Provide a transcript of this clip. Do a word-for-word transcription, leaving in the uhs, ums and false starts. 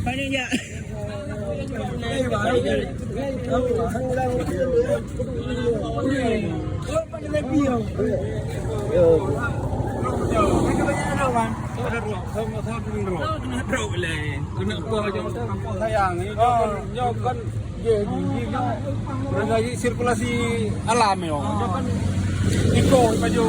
Paling ya. Sayang, ini kan, ini kan berarti sirkulasi alam ya. Ini kan iko baju.